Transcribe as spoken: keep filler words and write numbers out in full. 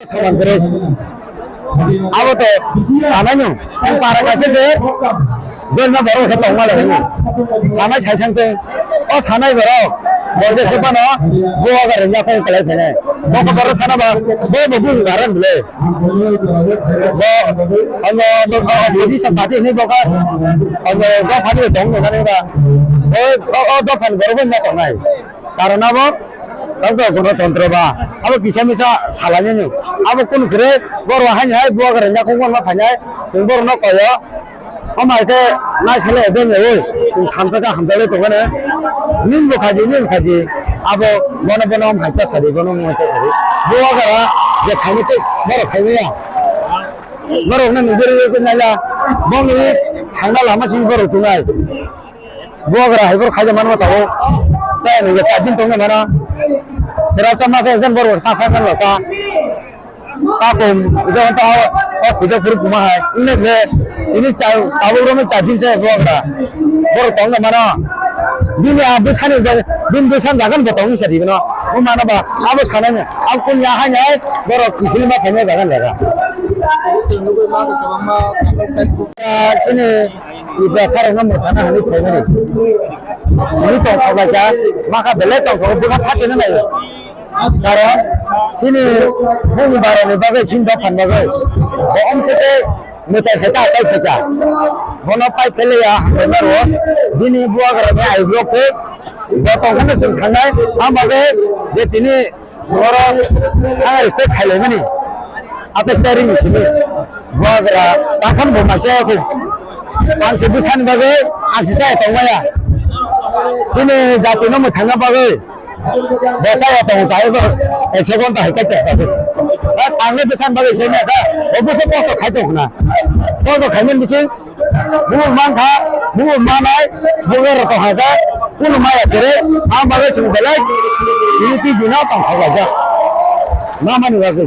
Saman kwrwi. Abo to sanai no. Chwng para kaisa se. Doi ma borok khe tongma le hwnwi. Sanai sai sang tong. O sanai borok. Bo je se pano. Bo aga rengya kong kalai phene. Bo ko borok sana ba. Bo bo gung garan bile. Bo ano bo opposition party ni bo ka. Ano bo party tong no kani ba. O o do phan borok ma tongnai. Karon abo, tamo to gonotontro ba, abo kisa misa salainani, abo kunu kre, borok haini hai, buwa rengya kong ma phainai, chwng borok no koyo, o mai khe nai sale ebe nyaui, chwng thamsa khe hamjagwi tongmani, nin bo khaji, nin bo khaji, abo bono bono hai ta sadi, bono mo ta sadi, buwa gara, je khaini se, borok khaini ya, borok no nuguri naila, boni thangna lama simi borok tunai. Buagra hai borok khaija manma tongo. Chaya nungya char din tongna mana. Sera cha masa ekjon borok sa sa kan sa. Ta kom, ijo ta o, o kujo puru kuma hai. Ini le, ini ta, tabuk romi char din chaya buagra. Borok tongna mana. Bini a bwsani, bini bwsani jagan bo tongni sadi bino. O mana ba, abo sanani, abo kun ya hai nai, borok kifilma khaina jagan jaga. Chini Tipra sarokno mwthangna hwnwi phaimani. Hwnwi tongthok lai kha, makha belai tongthok, bwkha phatino nai. Karon chini bumung barani bagwi, chini dophani bagwi, bo omse tei mwtai khe ta achai khe ta. Bono pai pele ya, hambai maro. Bini buagra ni aibro khe, bo tongkhana chwng thangnai, ang bagwi je tini Oro ang respect khailaimani. Atais tarik ni simi. Buagra, takhon bo maisa ya kho. Ang se bwsani bagwi, ang se chaya tongmaya. Chini jati no mwthangna bagwi. Bo chaya tong, chaya bo. Ek second ta hai kai ta. Ang ni bwsani bagwi se na ta. Bo bwsa kosto khai tong na. Kosto khai min bisi. Bubo mankha, bubo manai, bubo rok tongkha khe, kunu maya kwrwi, ang bagwi chwng belai unity dina tongthok laijak. Mamani bagwi.